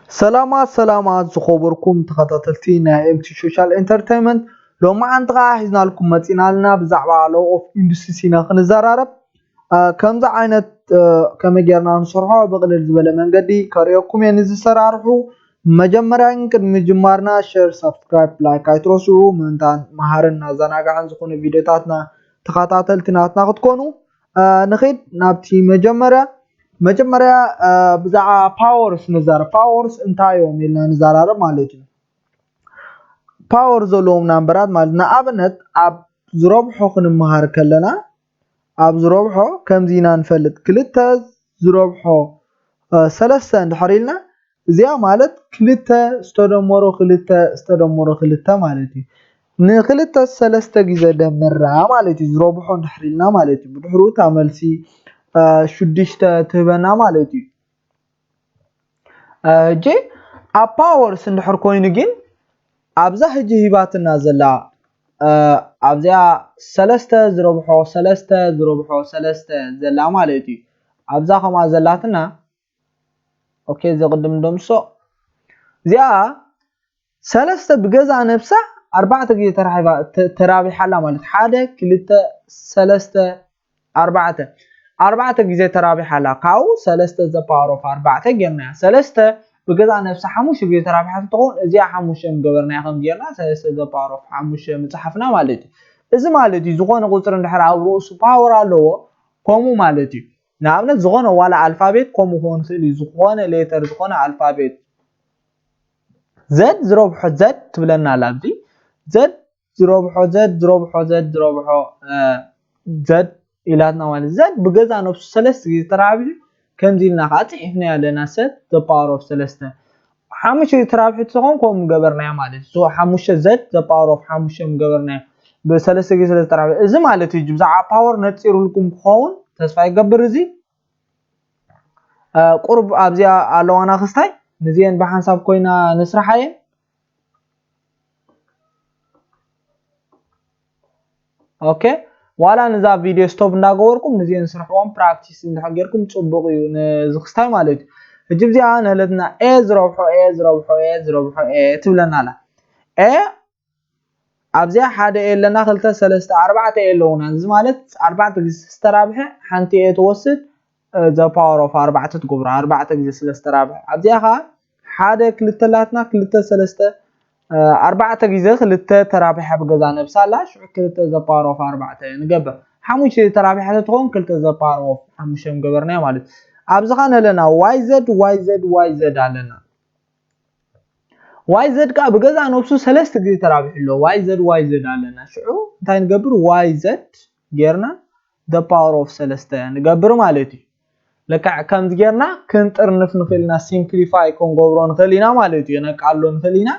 ሰላማት ሰላማት ዝኸበርኩም ተኸታተልቲ ናይ ኤምቲ ሶሻል ኤንተርቴይንመንት፣ ሎማዓንቲ ከዓ ሒዝናልኩም መፂናልና ብዛዕባ ሎው ኦፍ ኢንዱስትሪ ኢና ክንዘራረብ። ከምዚ ዓይነት ከመይ ጌርና ንሰርሖ ብቕልል ዝበለ መንገዲ ከርእየኩም እየ ንዝሰራርሑ። መጀመርያ ግን ቅድሚ ምጅማርና ሸር፣ ሳብስክራይብ፣ ላይክ ኣይትረስዑ። ምእንታን መሃርን ኣዘናጋዕን ዝኾነ ቪድዮታትና ተኸታተልቲ ናትና ክትኮኑ። ንኺድ ናብቲ መጀመርያ። መጀመርያ ብዛዕባ ፓወርስ ንዛረብ። ፓወርስ እንታይ እዮም ኢልና ንዘራረብ ማለት እዩ። ፓወር ዘለዎም ናምበራት ማለት፣ ንኣብነት ኣብ ዝረብሖ ክንመሃር ከለና፣ ኣብ ዝረብሖ ከምዚ ኢና ንፈልጥ። ክልተ ዝረብሖ ሰለስተ እንድሕር ኢልና፣ እዚኣ ማለት ክልተ ዝተደመሮ ክልተ ዝተደመሮ ክልተ ማለት እዩ። ንክልተ ሰለስተ ግዜ ደምራ ማለት እዩ፣ ዝረብሖ እንድሕር ኢልና ማለት እዩ። ብድሕሩ እታ መልሲ ሽዱሽተ ትህበና ማለት እዩ። ሕጂ ኣብ ፓወርስ እንድሕር ኮይኑ ግን፣ ኣብዛ ሕጂ ሂባትና ዘላ ኣብዚኣ ሰለስተ ዝረብሖ ሰለስተ ዝረብሖ ሰለስተ ዘላ ማለት እዩ። ኣብዛ ከምኣ ዘላትና፣ ኦኬ፣ እዚ ቅድም ደምሶ። እዚኣ ሰለስተ ብገዛ ነብሳ ኣርባዕተ ግዜ ተራሒባ፣ ተ- ተራቢሓ ኣላ ማለት፣ ሓደ፣ ክልተ፣ ሰለስተ፣ ኣርባዕተ፣ ኣርባዕተ ግዜ ተራቢሓ ኣላ። ካብኡ ሰለስተ ዘፓወር ኦፍ ኣርባዕተ ጌርናያ። ሰለስተ ብገዛ ነብሳ ሓሙሽተ ግዜ ተራቢሓ ትኸውን፣ እዚኣ ሓሙሽተ ምገበርናያ። ከም ጌርና ሰለስተ ዘፓወር ኦፍ ሓሙሽተ ምጽሓፍና ማለት እዩ። እዚ ማለት እዩ፣ ዝኾነ ቁጽሪ እንድሕር ኣብ ርእሱ ፓወር ኣለዎ፣ ከምኡ ማለት እዩ። ንኣብነት ዝኾነ ዋላ ኣልፋቤት ከምኡ ክኸውን ይኽእል እዩ። ዝኾነ ሌተር፣ ዝኾነ ኣልፋቤት፣ ዘድ ዝረብሖ ዘድ ትብለና ኣላ ኣብዚ። ዘድ ዝረብሖ ዘድ ዝረብሖ ዘድ ዝረብሖ ዘድ ኢላትና ማለት፣ ዘድ ብገዛ ነብሱ ሰለስተ ግዜ ተራቢሑ። ከምዚ ኢልና ከዓ ጽሒፍና ኣለና፣ set the power of ሰለስተ። ሓሙሽተ ግዜ ተራቢሑ ትኾን ከምኡ ገበርናዮ ማለት እዩ። So ሓሙሽተ፣ set the power of ሓሙሽተ ገበርናዮ፣ ብሰለስተ ግዜ ስለ ዝተራብሐ። እዚ ማለት እዩ ብዛዕባ ፓወር ነጺሩልኩም ክኸውን ተስፋ ይገብር። እዚ ቁሩብ ኣብዚኣ ኣለዋና ክስታይ፣ ንዚአን ብሓንሳብ ኮይና ንስራሓየን። ኦኬ፣ ዋላ ንዛ ቪድዮ ስቶፕ እንዳገበርኩም ንዚአን ስርሕዎም፣ ፕራክቲስ እንድሕር ጌርኩም ጽቡቕ እዩ፣ ንዚ ክስታይ ማለት እዩ። ሕጂ እዚኣ ንህለትና ኤ ዝረብሖ ኤ ዝረብሖ ኤ ዝረብሖ ኤ ትብለና ኣላ። ኤ ኣብዚኣ ሓደ ኤ ኣለና፣ ክልተ፣ ሰለስተ፣ ኣርባዕተ ኤ ኣለውና። እዚ ማለት ኣርባዕተ ግዜ ዝተራብሐ ሓንቲ ኤ ትወስድ፣ the power of ኣርባዕተ ትገብሮ፣ ኣርባዕተ ግዜ ስለ ዝተራብሐ። ኣብዚኣ ከዓ ሓደ ክልተ ኣላትና፣ ክልተ፣ ሰለስተ፣ ኣርባዕተ ግዜ ክልተ ተራብሐ ብገዛ ነብሳ ኣላ፣ ሽዑ ክልተ the power of ኣርባዕተ ንገብር። ሓሙሽተ ተራብሐ ትኸውን፣ ክልተ the power of ሓሙሽተ ገበርናዮ ማለት። ኣብዚ ከዓ ኣለና ዋይ ዘድ ዋይ ዘድ ዋይ ዘድ ኣለና። ዋይ ዘድ ከዓ ብገዛ ነብሱ ሰለስተ ግዜ ተራቢሑ ኣሎ። ዋይ ዘድ ዋይ ዘድ ኣለና። ሽዑ እንታይ ንገብር? ዋይ ዘድ ጌርና the power of ሰለስተ ንገብር ማለት እዩ። ልክዕ ከምዚ ጌርና ክንጥርንፍ ንኽእል ኢና፣ ሲምፕሊፋይ ክንገብሮ ንኽእል ኢና ማለት እዩ። ነቃሎ ንኽእል ኢና።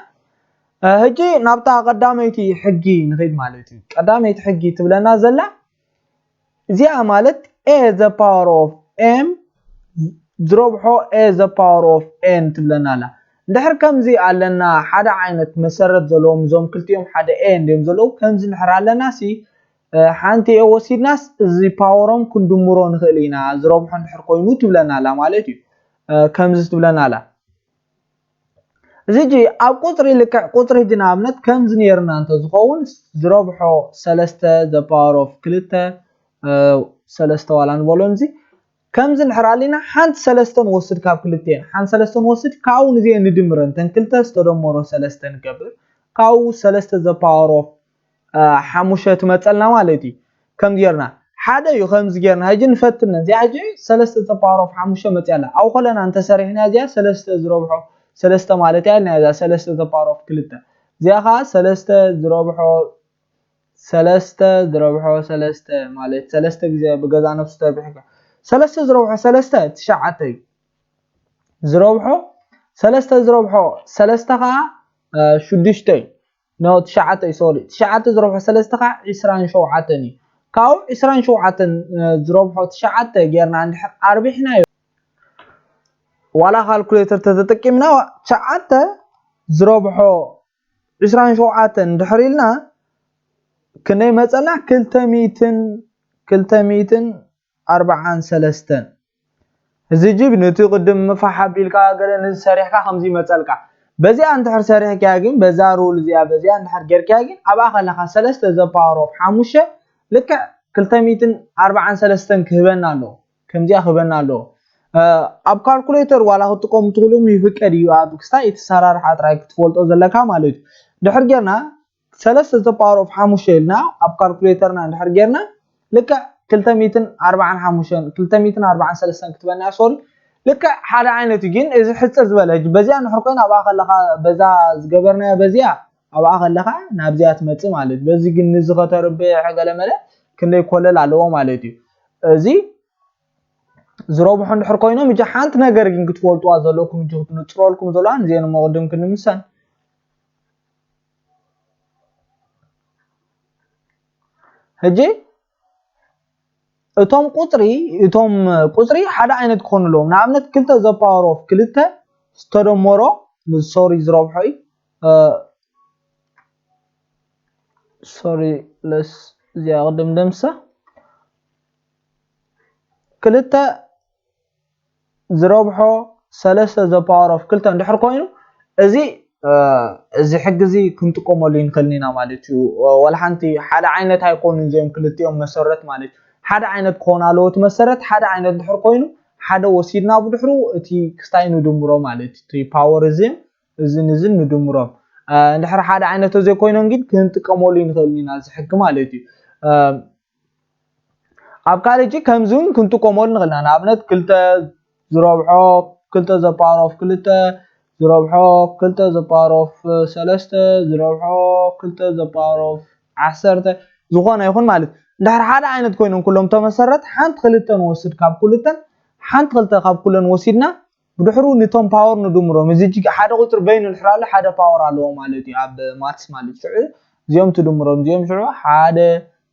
ሕጂ ናብታ ቀዳመይቲ ሕጊ ንኽእል ማለት እዩ። ቀዳመይቲ ሕጊ ትብለና ዘላ እዚኣ ማለት a the power of m ዝረብሖ a the power of n ትብለና ኣላ። እንድሕር ከምዚ ኣለና፣ ሓደ ዓይነት መሰረት ዘለዎም እዞም ክልቲኦም ሓደ a እንድዮም ዘለዉ። ከምዚ እንድሕር ኣለና ሲ ሓንቲ a ወሲድናስ እዚ ፓወሮም ክንድምሮ ንኽእል ኢና፣ ዝረብሖ እንድሕር ኮይኑ ትብለና ኣላ ማለት እዩ። ከምዚ ትብለና ኣላ። እዚ ሕጂ ኣብ ቁጽሪ ልክዕ ቁጽሪ ሕጂ ንኣብነት ከምዚ ነይርና እንተዝኸውን ዝረብሖ ሰለስተ the power of ክልተ ሰለስተ ዋላ ንበሎ እዚ ከምዚ እንድሕር ኣሊና ሓንቲ ሰለስተ ንወስድ ካብ ክልቴን ሓንቲ ሰለስተ ንወስድ ካብኡ ንዚአ ንድምረን ተን ክልተ ዝተደመሮ ሰለስተ ንገብር ካብኡ ሰለስተ the power of ሓሙሽተ ትመፀልና ማለት እዩ። ከም ጌርና ሓደ እዩ ከምዚ ጌርና ሕጂ ንፈትነን እዚኣ ሕጂ ሰለስተ the power of ሓሙሽተ መፅያ ኣላ ኣብኡ ከለና እንተሰሪሕና እዚኣ ሰለስተ ዝረብሖ ሰለስተ ማለት እያ ኢልና እዛ ሰለስተ the power of ክልተ እዚኣ ከዓ ሰለስተ ዝረብሖ ሰለስተ ዝረብሖ ሰለስተ ማለት ሰለስተ ግዜ ብገዛ ነብሱ ተርቢሕካ ሰለስተ ዝረብሖ ሰለስተ ትሽዓተ እዩ ዝረብሖ ሰለስተ ዝረብሖ ሰለስተ ከዓ ሽዱሽተ እዩ ኖ ትሽዓተ እዩ sorry ትሽዓተ ዝረብሖ ሰለስተ ከዓ ዒስራን ሸውዓተን እዩ ካብኡ ዒስራን ሸውዓተን ዝረብሖ ትሽዓተ ጌርና እንድሕር ኣርቢሕናዮ ዋላ ካልኩሌተር ተተጠቂምና ትሽዓተ ዝረብሖ ዒስራን ሸውዓተን እንድሕር ኢልና ክንደይ መፀና ክልተ ሚእትን ክልተ ሚእትን ኣርባዓን ሰለስተን እዚ ጅብ ነቲ ቅድም ምፋሕ ኣቢልካ ገለ ንዝሰሪሕካ ከምዚ ይመጸልካ። በዚኣ እንድሕር ሰሪሕካያ ግን፣ በዛ ሩል እዚኣ፣ በዚኣ እንድሕር ጌርካያ ግን፣ ኣብኣ ከለኻ ሰለስተ the power of ሓሙሽተ ልክዕ ክልተ ሚእትን ኣርባዓን ሰለስተን ክህበና ኣለዎ። ከምዚኣ ክህበና ኣለዎ። ኣብ ካልኩሌተር ዋላ ክትጥቀሙ ትኽእሉ ይፍቀድ እዩ። ኣብ ክስታይ እቲ ሰራርሓ ጥራይ ክትፈልጦ ዘለካ ማለት እዩ። ድሕር ጌርና ሰለስተ the power of ሓሙሽተ ኢልና ኣብ ካልኩሌተርና እንድሕር ጌርና ልክዕ ክልተ ሚእትን ኣርባዓን ሓሙሽተን፣ ክልተ ሚእትን ኣርባዓን ሰለስተን ክትበና ሶሪ ልክዕ ሓደ ዓይነት እዩ። ግን እዚ ሕፅር ዝበለ ሕጂ በዚኣ እንድሕር ኮይና ኣብኣ ከለኻ በዛ ዝገበርናዮ በዚኣ ኣብኣ ከለኻ ናብዚኣ ትመጽእ ማለት እዩ። በዚ ግን ንዚ ከተርብሕ ገለመለ ክንደይ ኮለል ኣለዎ ማለት እዩ። እዚ ዝረብሑ እንድሕር ኮይኖም እጂ ሓንቲ ነገር ግን ክትፈልጥዋ ዘለኩም እጂ ክትንፅረልኩም ዘለዋ ንዚአን መቕድም ክንምሰን ሕጂ እቶም ቁፅሪ እቶም ቁፅሪ ሓደ ዓይነት ክኾኑ ኣለዎም። ንኣብነት ክልተ the power of ክልተ ዝተደመሮ ሶሪ ዝረብሖ እዩ። ሶሪ ለስ እዚኣ ቅድም ደምሳ ክልተ ዝረብሖ ሰለስተ the power of ክልተ እንድሕር ኮይኑ እዚ እዚ ሕጊ እዚ ክንጥቀመሉ ይንክእል ኢና ማለት እዩ። ወላ ሓንቲ ሓደ ዓይነት ኣይኮኑን እዚኦም ክልቲኦም መሰረት ማለት እዩ። ሓደ ዓይነት ክኾን ኣለዎ እቲ መሰረት ሓደ ዓይነት እንድሕር ኮይኑ ሓደ ወሲድና ብድሕሩ እቲ ክስታይ ንድምሮ ማለት እዩ። እቲ ፓወር እዚን እዝን እዝን ንድምሮም እንድሕር ሓደ ዓይነት ዘይኮይኖም ግን ክንጥቀመሉ ይንክእል ኢና እዚ ሕጊ ማለት እዩ። ኣብ ካልእ ሕጂ ከምዚ እውን ክንጥቀመሉ ንኽእል ኢና። ንኣብነት ክልተ ዝረብሖ ክልተ the power of ክልተ ዝረብሖ ክልተ the power of ሰለስተ ዝረብሖ ክልተ the power of ዓሰርተ ዝኾነ ይኹን ማለት እንድሕር ሓደ ዓይነት ኮይኖም ኩሎም ተመሰረት ሓንቲ ክልተ ንወስድ ካብ ኩልተን ሓንቲ ክልተ ካብ ኩለን ወሲድና ብድሕሩ ንቶም ፓወር ንድምሮም እዚ እጅግ ሓደ ቁፅሪ በይኑ እንድሕር ኣሎ ሓደ ፓወር ኣለዎ ማለት እዩ ኣብ ማትስ ማለት ሽዑ እዚኦም ትድምሮም እዚኦም ሽዑ ሓደ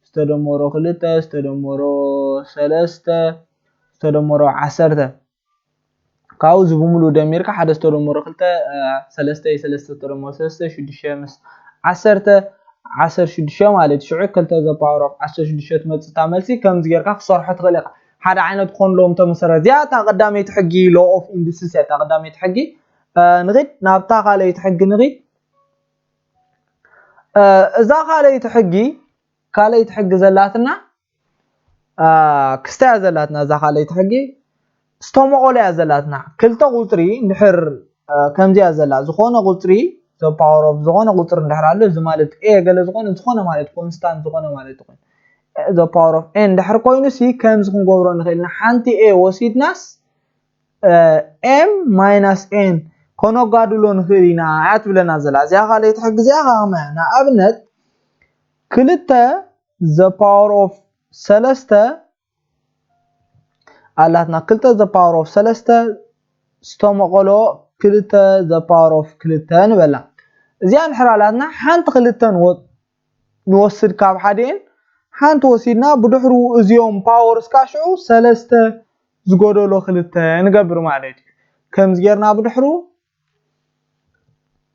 ዝተደመሮ ክልተ ዝተደመሮ ሰለስተ ዝተደመሮ ዓሰርተ ካብኡ እዚ ብምሉእ ደሚርካ ሓደ ዝተደመሮ ክልተ ሰለስተ እዩ ሰለስተ ዝተደመሮ ሰለስተ ሽዱሽተ ምስ ዓሰርተ ዓሰርተ ሽዱሽተ ማለት እዩ። ሽዑ ክልተ the power of ዓሰርተ ሽዱሽተ ትመፅእ እታ መልሲ ከምዚ ጌርካ ክሰርሖ ትኽእል ኢኻ። ሓደ ዓይነት ክኾንሎም ተመሰረት እዚኣ እታ ቀዳመይቲ ሕጊ law of indices እያ። እታ ቀዳመይቲ ሕጊ ንኺድ ናብታ ካልኣይቲ ሕጊ ንኺድ እዛ ካልኣይቲ ሕጊ ካልኣይቲ ሕጊ ዘላትና ክስታይ እያ ዘላትና እዛ ካልኣይቲ ሕጊ ስተመቐሎ እያ ዘላትና ክልተ ቁፅሪ እንድሕር ከምዚያ ዘላ ዝኾነ ቁፅሪ the power of ዝኾነ ቁፅሪ እንድሕር ኣሎ እዚ ማለት a ገለ ዝኾነ ዝኾነ ማለት constant ዝኾነ ማለት ይኾን the power of n እንድሕር ኮይኑ ሲ ከምዚ ክንገብሮ ንኽእል ኢና ሓንቲ a ወሲድናስ m minus n ከነጓድሎ ንኽእል ኢና እያ ትብለና ዘላ እዚኣ ካልኣይቲ ሕጊ እዚኣ ከመያ ንኣብነት ክልተ the power of ሰለስተ ኣላትና ክልተ the power of ሰለስተ ዝተመቐሎ ክልተ the power of ክልተ ንበላ እዚኣ እንድሕር ኣላትና ሓንቲ ክልተ ንወስድ ካብ ሓደኤን ሓንቲ ወሲድና ብድሕሩ እዚኦም ፓወር እስካ ሽዑ ሰለስተ ዝጎደሎ ክልተ ንገብር ማለት እዩ ከምዚ ጌርና ብድሕሩ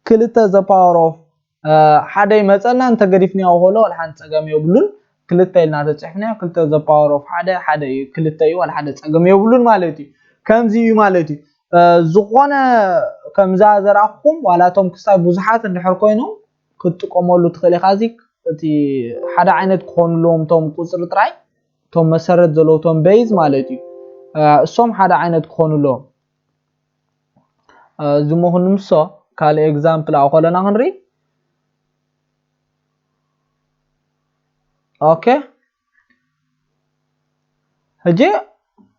ክልተ the power of ሓደ ይመፀና እንተገዲፍንዮ ከሎ ወላ ሓንቲ ፀገም የብሉን ክልተ ኢልና ተፅሕፍናዮ ክልተ the power of ሓደ ሓደ እዩ ክልተ እዩ ወላ ሓደ ፀገም የብሉን ማለት እዩ ከምዚ እዩ ማለት እዩ ዝኾነ ከምዛ ዘረኣኹም ዋላ እቶም ክሳብ ብዙሓት እንድሕር ኮይኖም ክትጥቀመሉ ትኽእል ኢኻ እዚ እቲ ሓደ ዓይነት ክኾኑ ኣለዎም እቶም ቁፅሪ ጥራይ እቶም መሰረት ዘለዎም እቶም ቤዝ ማለት እዩ እሶም ሓደ ዓይነት ክኾኑ ኣለዎም ዝሞ ክንምሶ ካልእ ኤግዛምፕል ኣብኡ ከለና ክንርኢ ኦኬ ሕጂ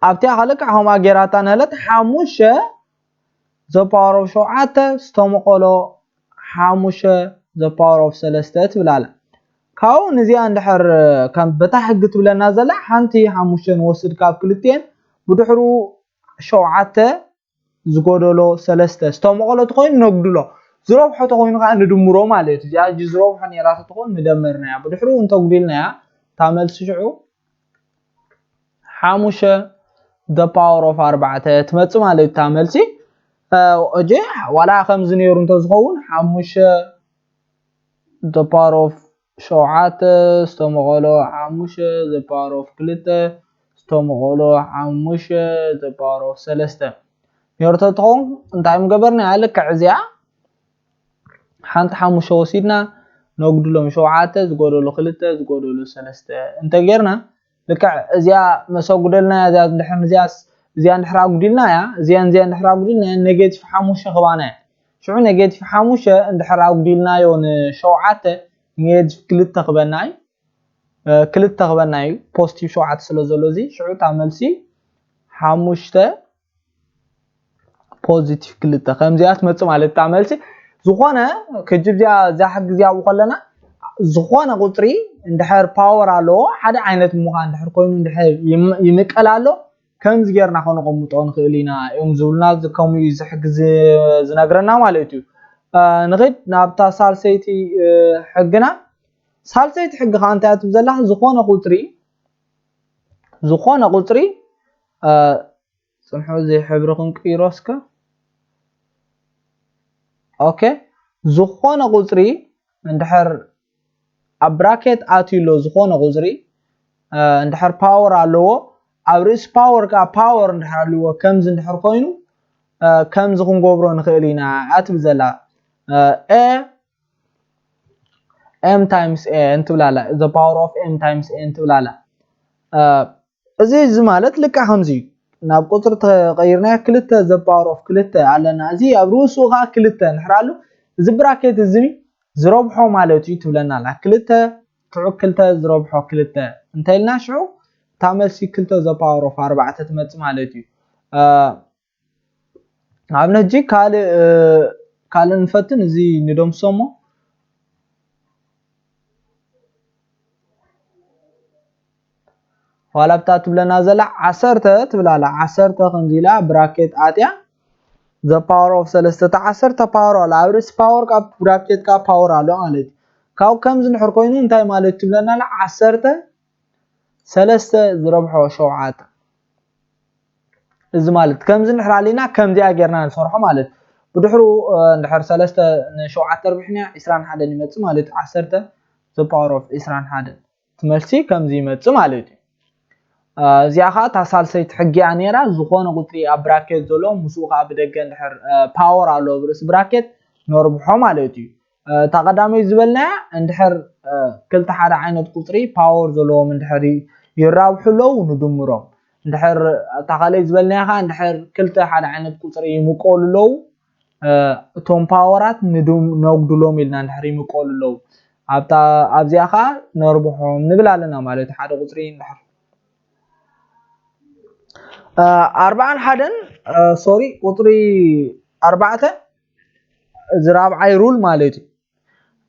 ኣብቲኣ ከልካ ከምኣ ጌራታ ነለት ሓሙሽተ the power of ሸውዓተ ዝተመቐሎ ሓሙሽተ the power of ሰለስተ ትብል ኣላ ካብኡ ንዚኣ እንድሕር ከም በታ ሕጊ ትብለና ዘላ ሓንቲ ሓሙሽተ ንወስድ ካብ ክልቲኤን ብድሕሩ ሸውዓተ ዝጎደሎ ሰለስተ ዝተመቐሎ ተኮይኑ ነጉድሎ ዝረብሖ ተኮይኑ ከዓ ንድምሮ ማለት እዩ እዚኣ ሕጂ ዝረብሖ ነራ ተትኮን ምደመርናያ ብድሕሩ እንተጉዲልናያ እታ መልሲ ሽዑ ሓሙሽተ the power of ኣርባዕተ ትመፅእ ማለት እዩ እታ መልሲ እጂ ዋላ ከምዚ ነይሩ እንተዝኸውን ሓሙሽተ the power of ሸውዓተ ዝተመቐሎ ሓሙሽተ the power of ክልተ ተመቐሎ ሓሙሽተ the power of ሰለስተ ነርቶ ትኸውን። እንታይ ምገበርና? ልክዕ እዚኣ ሓንቲ ሓሙሽተ ወሲድና ነጉድሎም ሸውዓተ ዝጎደሉ ክልተ ዝጎደሉ ሰለስተ እንተጌርና፣ ልክዕ እዚኣ መሰጉደልና እያ። እዚኣ እንድሕር እዚኣ እዚኣ እንድሕር ኣጉዲልና እያ፣ እዚኣ እዚኣ እንድሕር ኣጉዲልና እያ፣ ኔጌቲቭ ሓሙሽተ ክባና እያ። ሽዑ ኔጌቲቭ ሓሙሽተ እንድሕር ኣጉዲልናዮ ንሸውዓተ፣ ኔጌቲቭ ክልተ ክበና እዩ። ክልተ ክበና እዩ፣ ፖዚቲቭ ሸውዓተ ስለ ዘሎ እዚ። ሽዑ እታ መልሲ ሓሙሽተ ፖዚቲቭ ክልተ ከምዚኣ ትመጽእ ማለት እታ መልሲ። ዝኾነ ክጅብ እዚኣ እዛ ሕጊ እዚኣ ኣብኡ ከለና ዝኾነ ቁፅሪ እንድሕር ፓወር ኣለዎ ሓደ ዓይነት ምዃን እንድሕር ኮይኑ እንድሕር ይም- ይምቀል ኣሎ ከምዚ ጌርና ከነቐምጦ ንኽእል ኢና እዮም ዝብሉና። እዚ ከምኡ እዩ እዚ ሕጊ ዝ- ዝነግረና ማለት እዩ። ንኽድ ናብታ ሳልሰይቲ ሕግና። ሳልሰይቲ ሕጊ ከዓ እንታይ ትብል ዘላ? ዝኾነ ቁፅሪ ዝኾነ ቁፅሪ ጽንሑ እዚ ሕብሪ ክንቅይሮ እስከ። ኦኬ፣ ዝኾነ ቁፅሪ እንድሕር ኣብ ብራኬት ኣትዩ ኣሎ፣ ዝኾነ ቁፅሪ እንድሕር ፓወር ኣለዎ፣ ኣብ ርእሲ ፓወር ከዓ ፓወር እንድሕር ኣለዎ፣ ከምዚ እንድሕር ኮይኑ ከምዚ ክንገብሮ ንኽእል ኢና እያ ትብል ዘላ። A M times A እንትብላላ፣ the power of M times A እንትብላላ። እዚ እዚ ማለት ልክዕ ከምዚ እዩ። ናብ ቁፅሪ ተቐይርናዮ ክልተ the power of ክልተ ኣለና። እዚ ኣብ ርእሱ ከዓ ክልተ እንድሕር ኣሎ፣ እዚ ብራኬት እዚ ዝረብሖ ማለት እዩ ትብለና ኣላ። ክልተ ትዑ ክልተ ዝረብሖ ክልተ እንተኢልና ሽዑ እታ መልሲ ክልተ the power of ኣርባዕተ ትመፅእ ማለት እዩ። ኣብነት ሕጂ ካልእ ካልእ ንፈትን እዚ ንደምሶሞ ዋላ ብታ ትብለና ዘላ ዓሰርተ ትብላላ ዓሰርተ ከምዚ ኢላ ብራኬት ኣትያ the power of ሰለስተ ዓሰርተ ፓወር ኣሎ ኣብ ርእሲ ፓወር ካብ ብራኬት ካብ ፓወር ኣሎ ማለት እዩ። ካብ ከምዚ ንሕር ኮይኑ እንታይ ማለት ትብለና ኣላ ዓሰርተ ሰለስተ ዝረብሖ ሸውዓተ እዚ ማለት ከምዚ እንድሕር ኣሊና ከምዚኣ ጌርና ንሰርሖ ማለት ብድሕሩ እንድሕር ሰለስተ ንሸውዓተ ኣርቢሕና ዕስራን ሓደን ይመፅእ ማለት እዩ ዓሰርተ the power of ዕስራን ሓደን ትመልሲ ከምዚ ይመፅእ ማለት እዩ። እዚኣ ከዓ እታ ሳልሰይቲ ሕጊ እያ ነይራ። ዝኾነ ቁፅሪ ኣብ ብራኬት ዘሎ ምስኡ ከዓ ብደገ እንድሕር ፓወር ኣሎ ኣብ ርእሲ ብራኬት ነርብሖ ማለት እዩ። እታ ቀዳመይቲ ዝበልናያ እንድሕር ክልተ ሓደ ዓይነት ቁፅሪ ፓወር ዘለዎም እንድሕር ይራብሑ ኣለዉ ንድምሮም። እንድሕር እታ ካልኣይ ዝበልናያ ከዓ እንድሕር ክልተ ሓደ ዓይነት ቁፅሪ ይምቀሉ ኣለዉ እቶም ፓወራት ነጉድሎም ኢልና እንድሕር ይምቀሉ ኣለዉ ኣብዚኣ ከዓ ነርብሖም ንብል ኣለና ማለት ሓደ ቁፅሪ እንድሕር ኣርባዓን ሓደን ሶሪ ቁፅሪ ኣርባዕተ እዚ ራብዓይ ሩል ማለት እዩ።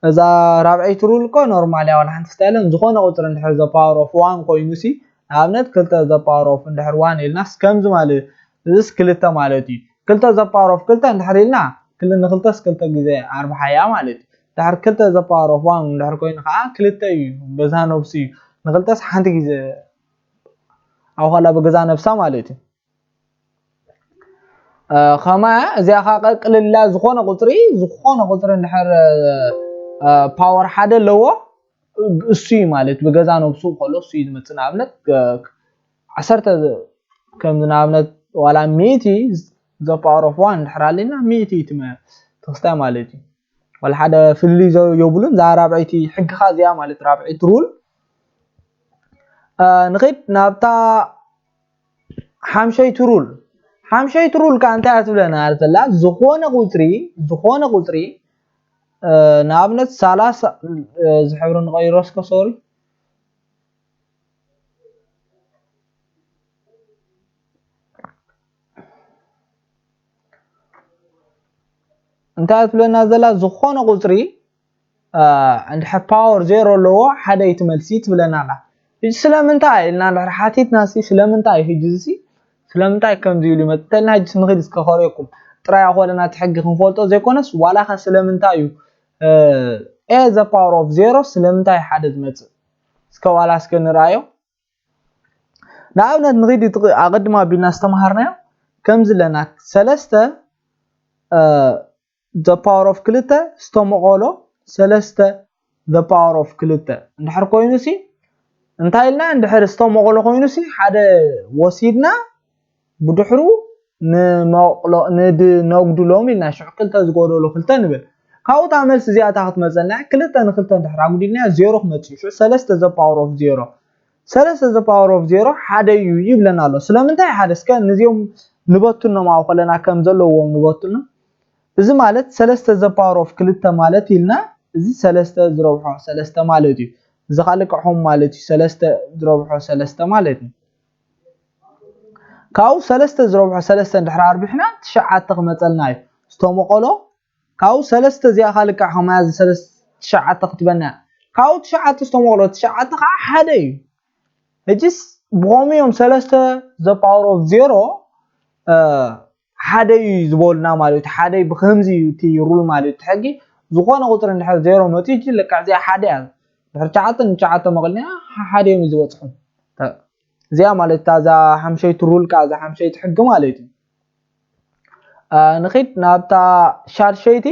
እዛ ራብዐይቲ ሩል እኮ ኖርማል እያ ዋላ ሓንቲ ስታይለን ዝኾነ ቁፅሪ እንድሕር the power of one ኮይኑ ሲ ንኣብነት ክልተ the power of እንድሕር one ኢልናስ ከምዚ ማለት እዚስ ክልተ ማለት እዩ። ክልተ the power of ክልተ እንድሕር ኢልና ክል ንክልተስ ክልተ ግዜ ኣርብሓ እያ ማለት እዩ። ድሕር ክልተ the power of one እንድሕር ኮይኑ ከዓ ክልተ እዩ በዛ ነብሱ እዩ ንክልተስ ሓንቲ ግዜ ኣብ ኸላ ብገዛ ነብሳ ማለት እዩ። ከማያ እዚኣ ከዓ ቀቅልላ ዝኾነ ቁፅሪ ዝኾነ ቁፅሪ እንድሕር ፓወር ሓደ ኣለዎ እሱ እዩ ማለት ብገዛ ነብሱ ከሎ እሱ እዩ ዝመፅእ ንኣብነት ዓሰርተ ከምዚ ንኣብነት ዋላ ሚእቲ the power of one እንድሕር ኣለና ሚእቲ እዩ ትመ- ተክስታይ ማለት እዩ ዋላ ሓደ ፍልልይ ዘ- የብሉን እዛ ራብዐይቲ ሕግኻ እዚኣ ማለት ራብዐይቲ ሩል ንኸይድ ናብታ ሓምሸይቲ ሩል ሓምሸይቲ ሩል ከዓ እንታይ እያ ትብለና ዘላ ዝኾነ ቁፅሪ ዝኾነ ቁፅሪ ንኣብነት ሰላሳ ዝሕብሪ ንቀይሮ እስከ ሶሪ እንታይ ትብለና ዘላ ዝኾነ ቁፅሪ እንድሕር ፓወር ዜሮ ኣለዎ ሓደ እዩ እቲ መልሲ ትብለና ኣላ። ሕጂ ስለምንታይ ኢልና እንድሕር ሓቲትና ሲ ስለምንታይ እዩ ሕጂ እዚ ስለምንታይ ከምዚ ኢሉ ይመፅእ እንተልና ሕጂ ንኽድ እስከ ከርእየኩም ጥራይ ኣኾለና እቲ ሕጊ ክንፈልጦ ዘይኮነስ ዋላኸ ስለምንታይ እዩ a the power of zero ስለምንታይ ሓደ ዝመፅእ እስከ ዋላ እስከ ንርኣዮ ንኣብነት ንኺድ ኣቐድማ ኣቢልና ዝተምሃርናዮ ከምዚ ኣለና ሰለስተ the power of ክልተ ዝተመቐሎ ሰለስተ the power of ክልተ እንድሕር ኮይኑ ሲ እንታይ ኢልና? እንድሕር ዝተመቐሎ ኮይኑ ሲ ሓደ ወሲድና ብድሕሩ ንመቕሎ ንድነጉድሎም ኢልና ሽዑ ክልተ ዝጎደሎ ክልተ ንብል። ካብኡ እታ መልሲ እዚኣ እታ ክትመፀልና እያ። ክልተ ንክልተ እንድሕር ኣጉዲልና ዜሮ ክመፅእ እዩ። ሽዑ ሰለስተ the power of zero፣ ሰለስተ the power of zero ሓደ እዩ ይብለና ኣሎ። ስለምንታይ ሓደ? እስከ ንዚኦም ንበትኖም ኣብኡ ከለና ከም ዘለዎም ንበትኖም። እዚ ማለት ሰለስተ the power of ክልተ ማለት ኢልና፣ እዚ ሰለስተ ዝረብሖ ሰለስተ ማለት እዩ። እዚ ካልእ ክዕኹም ማለት እዩ። ሰለስተ ዝረብሖ ሰለስተ ማለት እዩ። ካብኡ ሰለስተ ዝረብሖ ሰለስተ እንድሕር ኣርቢሕና ትሽዓተ ክመፀልና እዩ። ዝተመቐሎ ካብኡ ሰለስተ እዚኣ ካልእ ከዓ ከማያ እዚ ሰለስተ ትሽዓተ ክትበና እያ። ካብኡ ትሽዓተ ዝተመቐሎ ትሽዓተ ከዓ ሓደ እዩ። ሕጂስ ብኸምኡ እዮም ሰለስተ the power of zero ሓደ እዩ ዝበሉና ማለት እዩ። ሓደ እዩ ብከምዚ እዩ እቲ ሩል ማለት እዩ። እቲ ሕጊ ዝኾነ ቁፅሪ እንድሕር ዜሮ መፂኡ እጂ ልክዕ እዚኣ ሓደ እያ። ድሕሪ ትሽዓተ ንትሽዓተ መቐልና ሓደ እዮም እዩ ዝበፅሑ። እዚኣ ማለት እታ እዛ ሓምሸይቲ ሩል ከዓ እዛ ሓምሸይቲ ሕጊ ማለት እዩ። ንኺድ ናብታ ሻድሸይቲ።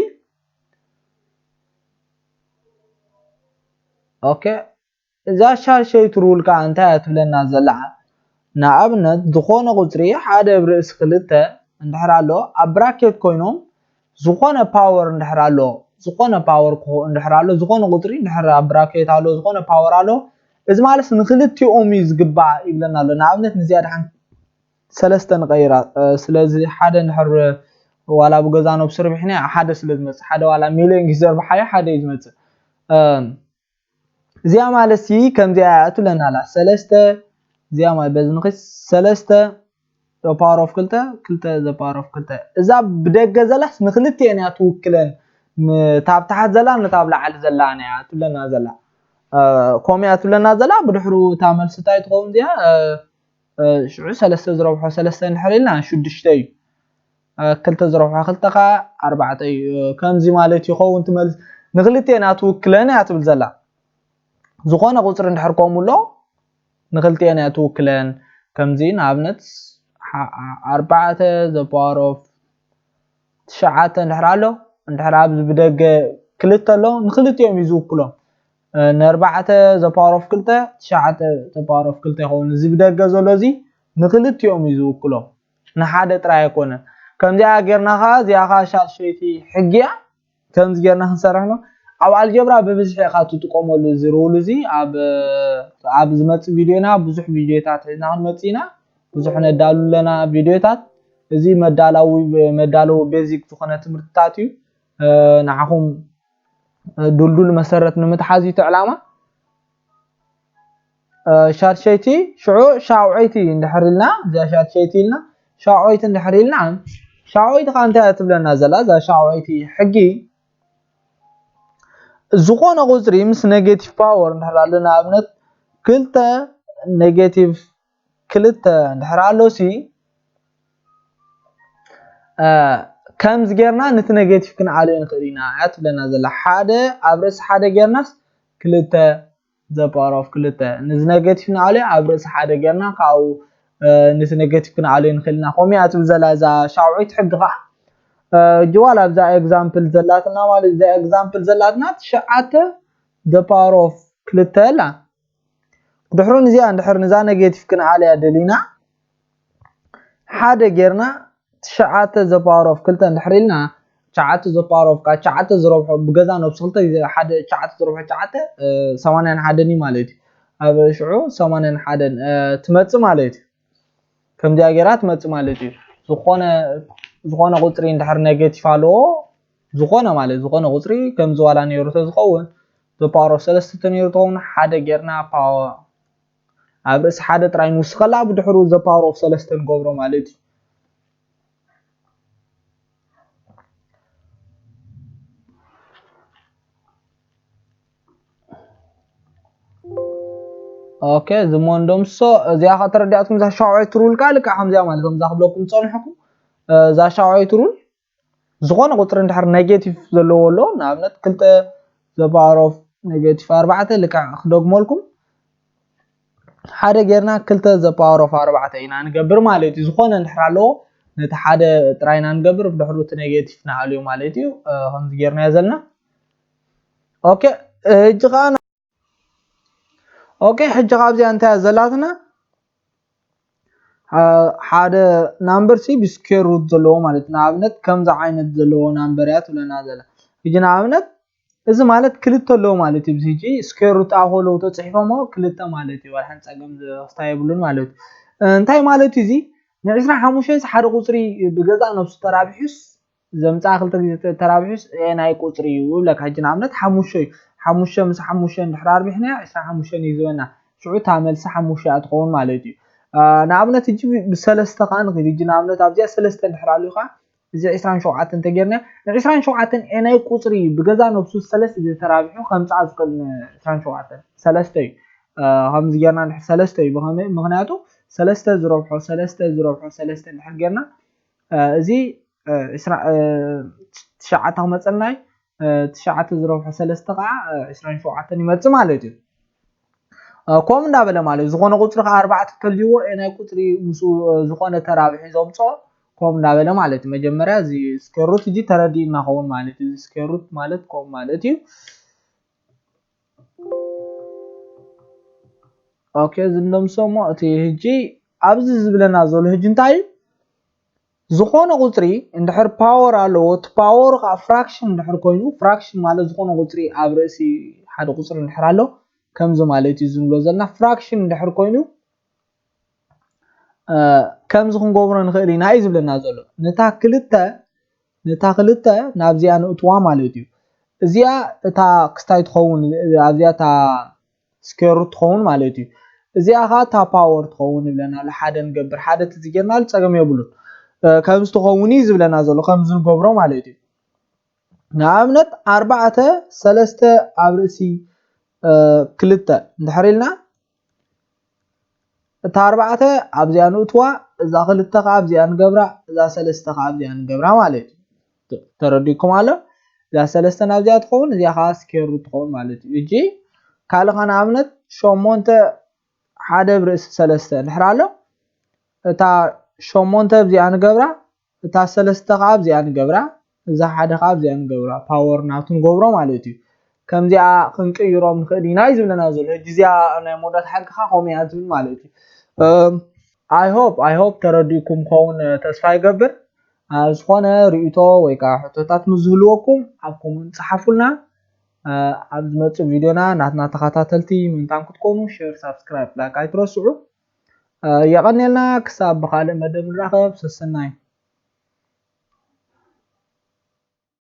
ኦኬ፣ እዛ ሻድሸይቲ ሩል ከዓ እንታይ እያ ትብለና ዘላ? ንኣብነት ዝኾነ ቁፅሪ ሓደ ኣብ ርእሲ ክልተ እንድሕር ኣሎ ኣብ ብራኬት ኮይኖም ዝኾነ ፓወር እንድሕር ኣሎ፣ ዝኾነ ፓወር እንድሕር ኣሎ፣ ዝኾነ ቁፅሪ እንድሕር ኣብ ብራኬት ኣሎ፣ ዝኾነ ፓወር ኣሎ፣ እዚ ማለት ንክልቲኦም እዩ ዝግባእ ይብለና ኣሎ። ንኣብነት ንዚኣ ድሓን ሰለስተ ንቀይራ። ስለዚ ሓደ እንድሕር ዋላ ብገዛ ነብሱ ርቢሕና ሓደ ስለ ዝመፅእ፣ ሓደ ዋላ ሚሊዮን ግዜ ዘርብሓዮ ሓደ እዩ ዝመፅእ። እዚኣ ማለት ሲ ከምዚኣ እያ ትብለና ኣላ። ሰለስተ እዚኣ ማለት በዚ ንኺድ ሰለስተ ፓወር ኦፍ ክልተ ክልተ ዘ ፓወር ኦፍ ክልተ። እዛ ብደገ ዘላስ ንክልቲኤን እያ ትውክለን። ንታብ ታሕት ዘላ ንታብ ላዕሊ ዘላ እያ ትብለና ዘላ። ከምኡ እያ ትብለና ዘላ። ብድሕሩ እታ መልሲ እንታይ ትኸውን እዚኣ? ሽዑ ሰለስተ ዝረብሖ ሰለስተ እንድሕር ኢልና ሽዱሽተ እዩ። ክልተ ዝረብሖ ክልተ ከዓ ኣርባዕተ እዩ። ከምዚ ማለት ይኸውን ትመልስ። ንክልቲኤን እያ ትውክለን እያ ትብል ዘላ። ዝኾነ ቁፅሪ እንድሕር ከምኡ ኣሎ ንክልቲኤን እያ ትውክለን። ከምዚ ንኣብነት ኣርባዕተ the power of ትሽዓተ እንድሕር ኣሎ፣ እንድሕር ኣብዚ ብደገ ክልተ ኣሎ፣ ንክልቲኦም እዩ ዝውክሎም። ንኣርባዕተ the power of ክልተ ትሽዓተ the power of ክልተ ይኸውን። እዚ ብደገ ዘሎ እዚ ንክልቲኦም እዩ ዝውክሎም፣ ንሓደ ጥራይ ኣይኮነን። ከምዚኣ ጌርና ከዓ እዚኣ ከዓ ሻድሸይቲ ሕጊ እያ። ከምዚ ጌርና ክንሰርሕ ነው። ኣብ ኣልጀብራ ብብዝሒ ኢኻ ትጥቀመሉ እዚ ሩል እዚ። ኣብ ኣብ ዝመጽእ ቪድዮና ብዙሕ ቪድዮታት ሒዝና ክንመጽእ ኢና። ብዙሕ ነዳሉ ኣለና ቪድዮታት። እዚ መዳላዊ መዳለዊ ቤዚክ ዝኾነ ትምህርትታት እዩ። ንዓኹም ድልዱል መሰረት ንምትሓዝ እዩ እቲ ዕላማ። ሻድሸይቲ ሽዑ ሻውዐይቲ እንድሕር ኢልና፣ እዚኣ ሻድሸይቲ ኢልና ሻውዐይቲ እንድሕር ኢልና፣ ሻውዐይቲ ከዓ እንታይ እያ ትብለና ዘላ? እዛ ሻውዐይቲ ሕጊ ዝኾነ ቁፅሪ ምስ ኔጌቲቭ ፓወር እንድሕር ኣሎ፣ ንኣብነት ክልተ ኔጌቲቭ ክልተ እንድሕር ኣሎ ሲ ከምዚ ጌርና ነቲ ኔጌቲቭ ክንኣልዮ ንኽእል ኢና እያ ትብለና ዘላ። ሓደ ኣብ ርእሲ ሓደ ጌርናስ ክልተ the power of ክልተ። ነዚ ኔጌቲቭ ንኣልዮ ኣብ ርእሲ ሓደ ጌርና ካብኡ ነቲ ኔጌቲቭ ክንኣልዮ ንኽእል ኢና። ከምኡ እያ ትብል ዘላ እዛ ሻውዒት ሕጊ ከዓ። ሕጂ ዋላ ኣብዛ ኤግዛምፕል ዘላትና ማለት እዛ ኤግዛምፕል ዘላትና ትሽዓተ the power of ክልተ ኣላ። ድሕሩ ንዚኣ እንድሕር ንዛ ኔጌቲቭ ክንኣልያ ደሊና ሓደ ጌርና ትሽዓተ the power of ክልተ እንድሕር ኢልና ትሽዓተ the power of ከዓ ትሽዓተ ዝረብሖ ብገዛ ነብሱ ክልተ ግዜ ሓደ ትሽዓተ ዝረብሖ ትሽዓተ ሰማንያን ሓደን እዩ ማለት እዩ። ኣብ ሽዑ ሰማንያን ሓደን ትመፅእ ማለት እዩ። ከምዚኣ ጌራ ትመፅእ ማለት እዩ። ዝኾነ ዝኾነ ቁፅሪ እንድሕር ኔጌቲቭ ኣለዎ ዝኾነ ማለት ዝኾነ ቁፅሪ ከምዚ ዋላ ነይሩ ተዝኸውን the power of ሰለስተ ተነይሩ ተኸውን ሓደ ጌርና power ኣብ ርእሲ ሓደ ጥራይ ንውስኸላ ብድሕሩ the power of ሰለስተ ንገብሮ ማለት እዩ። ኦኬ እዚ ሞንዶምሶ እዚኣ ከተረዲኣትኩም እዛ ሻውዐይቲ ሩል ከዓ ልክዕ ከምዚኣ ማለት እዛ ክብለኩም ዝፀንሐኩም እዛ ሻውዐይቲ ሩል ዝኾነ ቁፅሪ እንድሕር ኔጌቲቭ ዘለዎ ኣሎ ንኣብነት ክልተ the power of ኔጌቲቭ ኣርባዕተ ልክዕ ክደግመልኩም ሓደ ጌርና ክልተ the power of ኣርባዕተ ኢና ንገብር ማለት እዩ። ዝኾነ እንድሕር ኣለዎ ነቲ ሓደ ጥራይ ኢና ንገብር ብድሕሩ እቲ ኔጌቲቭ ንኣልዮ ማለት እዩ። ከምዚ ጌርናዮ ዘለና ኦኬ። ሕጂ ከዓ okay፣ ሕጂ ካብዚኣ እንታይ እያ ዘላትና? ሓደ number ሲ ብ square root ዘለዎ ማለት እዩ። ንኣብነት ከምዚ ዓይነት ዘለዎ number እያ ትብለና ዘላ። ሕጂ ንኣብነት እዚ ማለት ክልተ ኣለዎ ማለት እዩ። እዚ ሕጂ square root ኣብ ከለዉ ተፅሒፎሞ ክልተ ማለት እዩ። ዋላ ሓንቲ ፀገም ዘፍታ የብሉን ማለት እዩ። እንታይ ማለት እዩ እዚ? ን ዕስራን ሓሙሽተን ሓደ ቁፅሪ ብገዛእ ነብሱ ተራቢሑስ ዘምፅኣ ክልተ ግዜ ተራቢሑስ ኤ ናይ ቁፅሪ እዩ ይብለካ። ሕጂ ንኣብነት ሓሙሽተ እዩ። ሓሙሽተ ምስ ሓሙሽተ እንድሕር ኣርቢሕና ዕስራን ሓሙሽተን እዩ ዝህበና። ሽዑ እታ መልሲ ሓሙሽተ እያ ትኸውን ማለት እዩ። ንኣብነት ሕጂ ብሰለስተ ከዓ ንኽእል። ሕጂ ንኣብነት ኣብዚኣ ሰለስተ እንድሕር ኣልዩካ እዚ ዕስራን ሸውዓተን እንተጌርና ን ዕስራን ሸውዓተን ኤ ናይ ቁፅሪ እዩ። ብገዛእ ነብሱ ሰለስተ ግዜ ተራቢሑ ከምፅኣ ዝኽእል ን ዕስራን ሸውዓተን ሰለስተ እዩ። ከምዚ ጌርና እንድሕር ሰለስተ እዩ። ብኸመይ? ምኽንያቱ ሰለስተ ዝረብሖ ሰለስተ ዝረብሖ ሰለስተ እንድሕር ጌርና እዚ ትሽዓተ ክመፀልና እዩ። ትሽዓተ ዝረብሖ ሰለስተ ከዓ ዕስራን ሸውዓተን ይመፅእ ማለት እዩ። ከምኡ እንዳበለ ማለት እዩ። ዝኾነ ቁፅሪ ከዓ ኣርባዕተ ተልይዎ ኤ ናይ ቁፅሪ ምስ ዝኾነ ተራብሒ ዘምፅኦ ከምኡ እንዳበለ ማለት እዩ። መጀመርያ እዚ square root ሕጂ ተረዲእና ኸውን ማለት እዩ። እዚ square root ማለት ከምኡ ማለት እዩ። okay፣ እዚ እንደምሰሞ እቲ ሕጂ ኣብዚ ዝብለና ዘሎ ሕጂ እንታይ እዩ? ዝኾነ ቁፅሪ እንድሕር power ኣለዎ፣ እቲ power ከዓ fraction እንድሕር ኮይኑ፣ fraction ማለት ዝኾነ ቁፅሪ ኣብ ርእሲ ሓደ ቁፅሪ እንድሕር ኣሎ ከምዚ ማለት እዩ ዝብሎ ዘለና። fraction እንድሕር ኮይኑ ከምዚ ክንገብሮ ንኽእል ኢና እዩ ዝብለና ዘሎ። ነታ ክልተ ነታ ክልተ ናብዚኣ ንእትዋ ማለት እዩ። እዚኣ እታ ክስታይ ትኸውን ኣብዚኣ እታ square root ትኸውን ማለት እዩ። እዚኣ ከዓ እታ power ትኸውን ይብለና ኣሎ። ሓደ ንገብር ሓደ ተዝጌርናሉ ፀገም የብሉን። ከምዚ ትኸውን እዩ ዝብለና ዘሎ ከምዚ ንገብሮ ማለት እዩ። ንኣብነት ኣርባዕተ ሰለስተ ኣብ ርእሲ ክልተ እንድሕር ኢልና እታ ኣርባዕተ ኣብዚኣ ንእትዋ፣ እዛ ክልተ ከዓ ኣብዚኣ ንገብራ፣ እዛ ሰለስተ ከዓ ኣብዚኣ ንገብራ ማለት እዩ። ተረዲኩም ኣሎ? እዛ ሰለስተ ናብዚኣ ትኸውን፣ እዚኣ ከዓ square root ትኸውን ማለት እዩ። እጂ ካልእ ከዓ ንኣብነት ሸሞንተ ሓደ ብርእሲ ሰለስተ እንድሕር ኣሎ፣ እታ ሸሞንተ ኣብዚኣ ንገብራ፣ እታ ሰለስተ ከዓ ኣብዚኣ ንገብራ፣ እዛ ሓደ ከዓ ኣብዚኣ ንገብራ፣ power ናቱ ንገብሮ ማለት እዩ። ከምዚኣ ክንቅይሮም ንኽእል ኢና እዩ ዝብለና ዘሎ። ሕጂ እዚኣ ናይ መወዳእታ ሕጊ ከዓ ከምኡ እያ ትብል ማለት እዩ። I hope I hope ተረዲእኩም ክኸውን ተስፋ ይገብር። ዝኾነ ርእይቶ ወይ ከዓ ሕቶታት ምስ ዝህልወኩም ኣብ comment ጸሓፉልና። ኣብ ዝመጽእ ቪድዮና ናትና ተኸታተልቲ ምእንታን ክትኮኑ share፣ subscribe፣ like ኣይትረስዑ። የቐንየልና። ክሳብ ብኻልእ መደብ ንራኸብ። ሰሰናዩ።